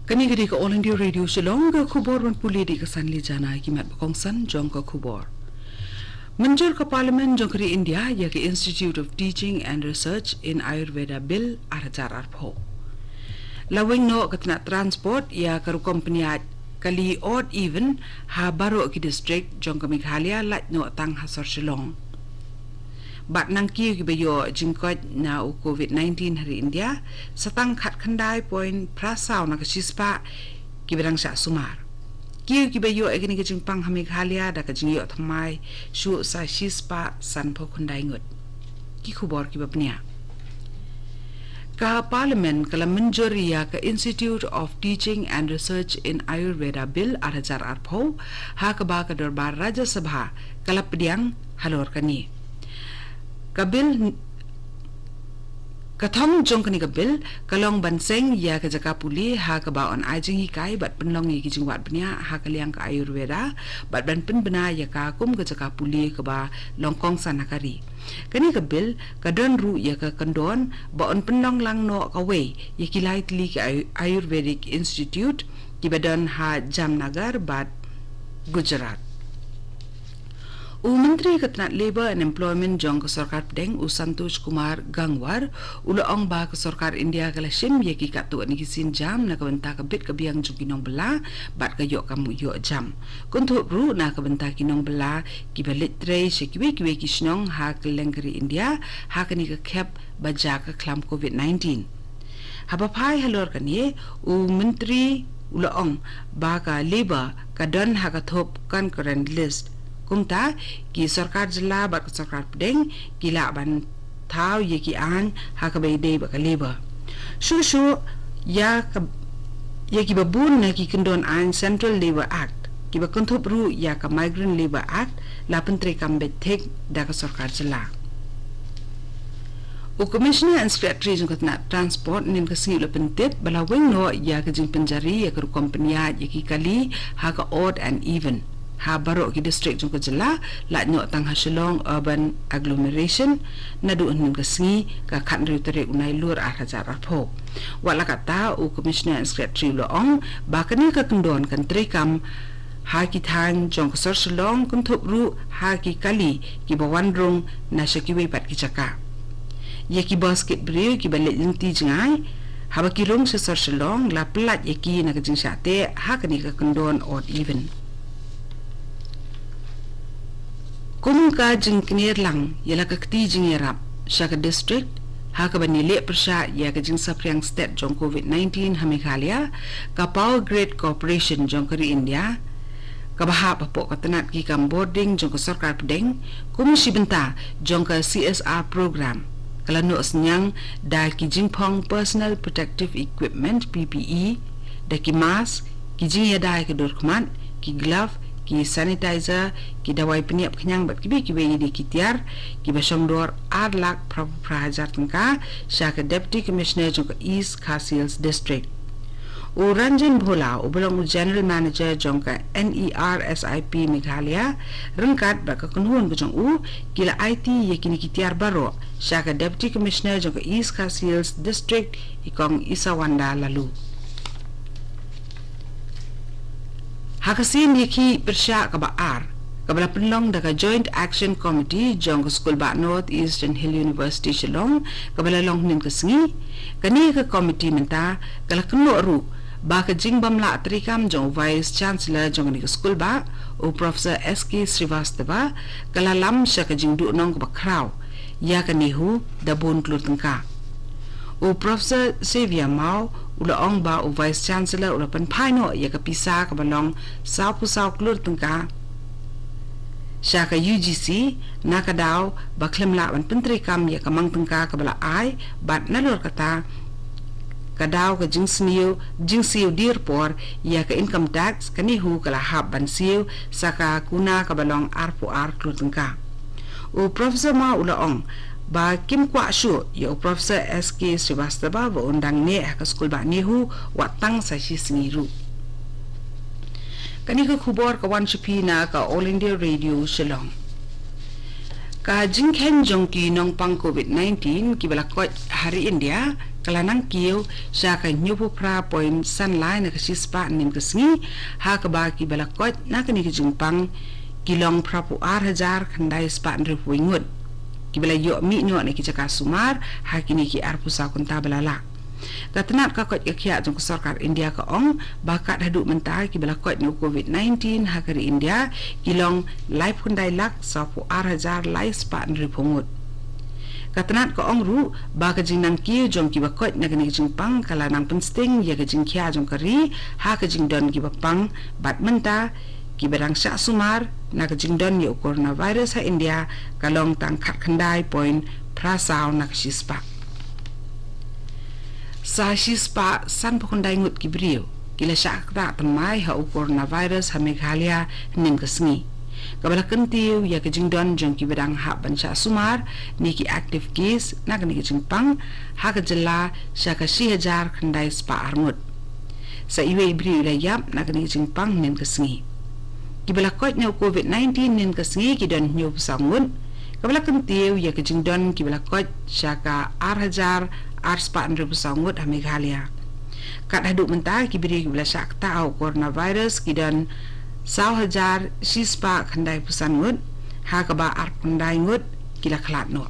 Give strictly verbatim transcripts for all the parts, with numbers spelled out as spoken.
Kane ka dei ka All India Radio Shillong, ka khubor ban pule da ka Sanli Jana. Ki mat ba kongsan jong ka khubor. Mynjur ka Parliament jong ka ri India ïa ka Institute of Teaching and Research in Ayurveda Bill ar hajar arphew. La weng noh ka tnat transport ïa ka rukom pynïaid kali odd even ha baroh ki district jong ka Meghalaya, lait noh tang ha sor Shillong. Bad nang kiew kiba ïoh jingkoit na u covid nineteen ha ri India, sa tang khatkhyndai point phra saw na ka shispah kiba dang shah sumar. Kiew kiba ïoh ïa kane ka jingpang ha Meghalaya da ka jingïoh thymmai shuh sa shispah sanphew khyndai ngut. Ki khubor kiba bniah. Ka Parliament ka la mynjur ïa ka Institute of Teaching and Research in Ayurveda Bill ar hajar arphew, ha kaba ka Dorbar Rajya Sabha ka la pdiang halor kane. Ka bill, ka thong jong kane ka bill ka long ban seng ïa ka jaka pule ha kaba yn ai jinghikai bad pynlong ïa ki jingwad bniah ha ka liang ka Ayurveda, bad ban pynbna ïa ka kum ka jaka pule kaba long kongsan ha ka ri. Kane ka bill ka don ruh ïa ka kyndon ba yn pynlong lang noh kawei ïa ki lai tylli ki Ayu-, Ayurvedic Institute kiba don ha Jamnagar bad Gujarat. U Myntri ka tnat Labour and Employment jong ka Sorkar Pdeng, u Santosh Kumar Gangwar, u la ong ba ka Sorkar India ka la shim ïa ki katto katne ki sienjam na ka bynta ka bit ka biang jong ki nongbylla bad ka ïoh kam ïoh jam. Kynthup ruh na ka bynta ki nongbylla kiba leit trei sha kiwei kiwei ki shnong ha kylleng ka ri India ha kane ka khep ba jia ka khlam covid nineteen. Haba phai halor kane, u Myntri u la ong ba ka Labour ka don ha ka thup concurrent list. Kumta, ki sorkar jylla bad ka sorkar pdeng ki lah ban thaw ïa ki aiñ ha kaba ïadei bad ka Labour. Shuh shuh ïa ka, ïa kiba bun na ki kyndon aiñ Central Labour Act, kiba kynthup ruh ïa ka Migrant Labour Act, la pyntreikam beit thik da ka sorkar jylla. U Commissioner and Secretary jong ka tnat Transport mynhynnin ka sngi u la pyntip ba la weng noh ïa ka jingpynjari ïa ka rukom pynïaid ïa ki kali ha ka odd and even ha baroh ki district jong ka jylla, lait noh tang ha Shillong Urban Agglomeration, naduh hynnin ka sngi, ka khathynriew tarik u Nailur ar hajar arphew. Wat la katta, u Commissioner and Secretary u la ong ba kane ka kyndon kan treikam ha ki thaiñ jong ka sor Shillong, kynthup ruh ha ki kali kiba wan rung na sha kiwei pat ki jaka. Ïa ki bus kit briew kiba leit lynti jngai haba ki rung sha sor Shillong, la pyllait ïa ki na ka jingshah teh ha kane ka kyndon odd even. Kum ka jingkner lang ïa la ka kti jingïarap sha ka district ha kaba ïaleh pyrshah ïa ka jingsaphriang stet jong covid nineteen ha Meghalaya, ka Power Grid Corporation jong ka ri India, kaba hap hapoh ka tnat ki kam bording jong ka sorkar pdeng, kum shi bynta jong ka C S R program, ka la noh synñiang da ki jingphong personal protective equipment, P P E, da ki mask, ki jingïada ïa ka dur khmat, ki glove, ki sanitizer, ki dawai pynïap khñiang bad kiwei kiwei de ki tiar, kiba shongdor ar lak phra phra hajar tyngka sha ka Deputy Commissioner jong ka East Khasi Hills District. U Ranjan Bhola, uba long u General Manager jong ka N E R S I P Meghalaya, ryngkat bad ka kynhun ka jong u, ki la aiti ïa kine ki tiar baroh sha ka Deputy Commissioner jong ka East Khasi Hills District, i Kong Isawanda Laloo. Ha ka sien ïakhih pyrshah kaba ar, kaba la pynlong da ka Joint Action Committee jong ka Skulbah North Eastern Hill University Shillong, kaba la long hynnin ka sngi, kane ka committee mynta ka la kynnoh ruh ba ka jingbym lah treikam jong u Vice Chancellor jong kane ka skulbah, u Professor S K Srivastava, ka la lam sha ka jingduhnong kaba khraw ïa ka NEHU da bun klur tyngka. U Professor Xavier Mao u la ong ba u Vice Chancellor u la pynphai noh ïa ka pisa kaba long sawphew saw klur tyngka sha ka U G C, na ka daw ba khlem lah ban pyntreikam ïa ka mang tyngka kaba la ai, bad nalor kata ka daw ka jingsniew, jingsiew dien por ïa ka income tax, ka NEHU ka la hap ban siew sa ka kuna kaba long arphew ar klur tyngka. U Professor Mao u la ong ba kim kwah shuh ïa u Professor S K Srivastava ba un dang neh ha ka skulbah NEHU wat tang sa shi sngi ruh. Kane ka khubor ka wan sha phi na ka All India Radio Shillong. Ka jingkheiñ jong ki nongpang covid nineteen kiba la koit ha ri India ka la nang kiew sha ka hynñiewphew phra point san lai na ka shispah hynnin ka sngi, ha kaba kiba la koit na kane ka jingpang ki long phraphew ar hajar khyndai spah hynriewphew ngut kiba la ïoh mih noh na ki jaka sumar ha kine ki arphew saw kynta ba la leit. Ka tnat ka koit ka khiah jong ka sorkar India ka ong ba kat haduh mynta kiba la koit na u covid nineteen ha ka ri India ki long laiphew khyndai lak sawphew ar hajar lai spah hynriewphew ngut. Ka tnat ka ong ruh ba ka jingnang kiew jong kiba koit na kane ka jingpang ka la nang pynsting ïa ka jingkhia jong ka ri ha ka jingdon kiba pang, bad mynta kiba dang shah sumar na ka jingdon ïa u coronavirus ha India ka long tang khatkhyndai point phra saw na ka shispah. Sa shispah sanphew khyndai ngut ki briew ki la shah ktah thymmai ha u coronavirus ha Meghalaya hynnin ka sngi, kaba la kyntiew ïa ka jingdon jong kiba dang hap ban shah sumar ne ki active case na kane ka jingpang ha ka jylla sha ka shi hajar khyndai spah ar ngut. Sa iwei i briew i la ïap na kane ka jingpang hynnin ka sngi. Kiba la koit na u covid nineteen hynnin ka sngi ki don hynñiewphew saw ngut, kaba la kyntiew ïa ka jingdon kiba la koit sha ka ar hajar ar spah hynriewphew saw ngut ha Meghalaya. Kat haduh mynta ki briew kiba la shah ktah ha u coronavirus ki don saw hajar shispah khyndaiphew san ngut, ha kaba arphew khyndai ngut ki la khlad noh.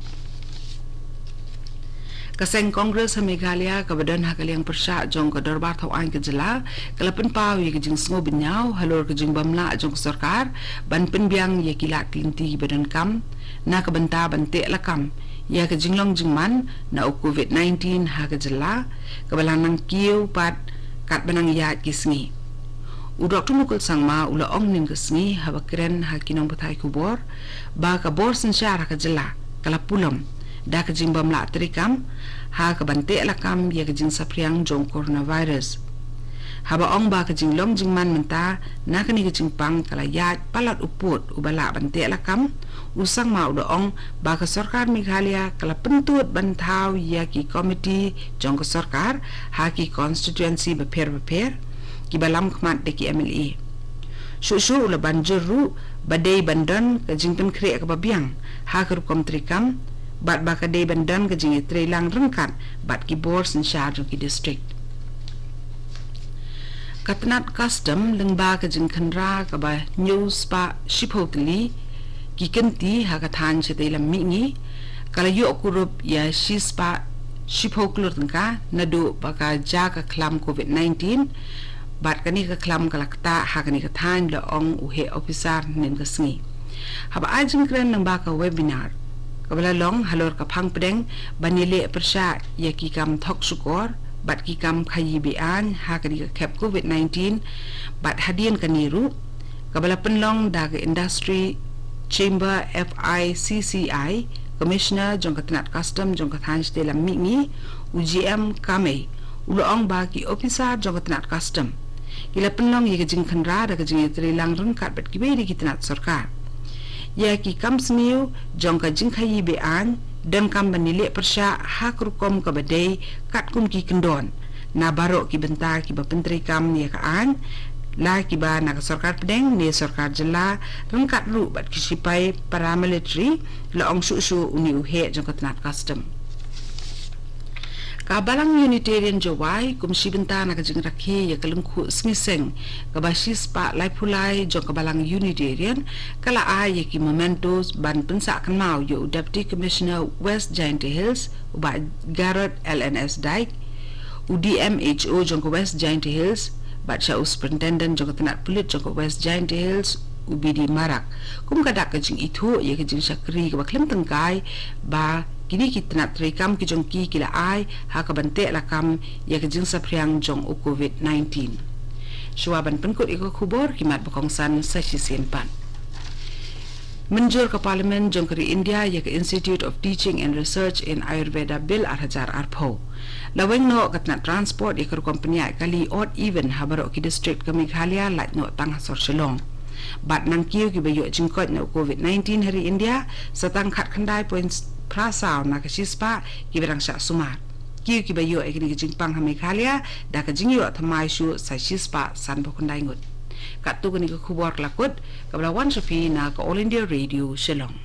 Ka seng Congress ha Meghalaya kaba don ha ka liang pyrshah jong ka dorbar thaw aiñ ka jylla ka la pynpaw ïa ka jingsngewbynñiaw halor ka jingbym lah jong ka sorkar ban pynbiang ïa ki lad ki lynti kiba donkam na ka bynta ban teh lakam ïa ka jinglong jingman na u covid nineteen ha ka jylla, kaba la nang kiew pat katba nang ïaid ki sngi. U Doktor Mukul Sangma u la ong hynnin ka sngi haba kren ha ki nongpathai khubor ba ka bor synshar ha ka jylla ka la pulom da ka jingbym lah treikam ha ka ban teh lakam ïa ka jingsaphriang jong coronavirus. Haba ong ba ka jinglong jingman mynta na kane ka jingpang ka la ïaid palat u pud uba lah ban teh lakam, u Sangma u da ong ba ka sorkar Meghalaya ka la pyntud ban thaw ïa ki komiti jong ka sorkar ha ki constituency bapher bapher kiba lam khmat da ki M L A. Shuh shuh u la ban jur ruh ba dei ban don ka jingpynkhreh kaba biang ha ka rukom treikam, bad ba ka dei ban don ka jingïatreilang ryngkat bad ki bor synshar jong ki district. Ka tnat custom lyngba ka jingkhynra kaba hynñiew spah shiphew tylli ki kynti ha ka thaiñ shatei lam mihngi ka la ïoh kurup ïa shi spah shiphew klur tyngka naduh ba ka jia ka khlam covid nineteen, bad kane ka khlam ka la ktah ha kane ka thaiñ, la ong u heh ophisar hynnin ka sngi. Haba ai jingkren lyngba ka webinar kaba la long halor ka phang pdeng ban ïaleh pyrshah ïa ki kam thok shukor bad ki kam khaïi be-aiñ ha kane ka khep covid nineteen, bad hadien kane ruh kaba la pynlong da ka Industry Chamber F I C C I, Commissioner jong ka tnat custom jong ka thaiñ shatei lam mihngi, u G M Kamei, u la ong ba ki ophisar jong ka tnat custom ki la pynlong ïa ka jingkhynra da ka jingïatreilang ryngkat bad kiwei de ki tnat sorkar. Ïa ki kam sniew jong ka jingkhaïi be-aiñ donkam ban ïaleh pyrshah ha ka rukom kaba dei katkum ki kyndon na baroh ki bynta kiba pyntreikam ïa ka aiñ, la kiba na ka sorkar pdeng ne sorkar jylla, ryngkat ruh bad ki sipai paramilitary, la ong shuh shuh une u heh jong ka tnat custom. Ka Balang Unitarian Jowai, kum shi bynta na ka jingrakhe ïa ka lyngkhuh sngi seng kaba shi spah laiphew lai jong ka Balang Unitarian, ka la ai ïa ki mementos ban pynsah kynmaw ïa u Deputy Commissioner West Jaintia Hills, u Bah Garod L N S Dyke, u D M H O jong ka West Jaintia Hills, bad sha u Superintendent jong ka tnat pulit jong ka West Jaintia Hills, u B D Marak, kum ka dak ka jingithuh ïa ka jingshakri kaba khlem tyngkai ba kine ki tnat treikam ki jong ki ki la ai ha ka ban teh lakam ïa ka jingsaphriang jong u covid nineteen. Shuwa ban pynkut ïa ka khubor, ki mat ba kongsan sa shisien pat. Mynjur ka Parliament jong ka ri India ïa ka Institute of Teaching and Research in Ayurveda Bill ar hajar arphew. La weng noh ka tnat transport ïa ka rukom pynïaid kali odd even ha baroh ki district ka Meghalaya, lait noh tang ha sor Shillong. Bad nang kiew kiba ïoh jingkoit na u covid nineteen ha ri India sa tang khatkhyndai point phra saw na ka shispah kiba dang shah sumar. Kiew kiba ïoh ïa kane ka jingpang ha Meghalaya da ka jingïoh thymmai shuh sa shispah sanphew khyndai ngut. Katto kane ka khubor ka la kut, kaba la wan sha phi na ka All India Radio Shillong.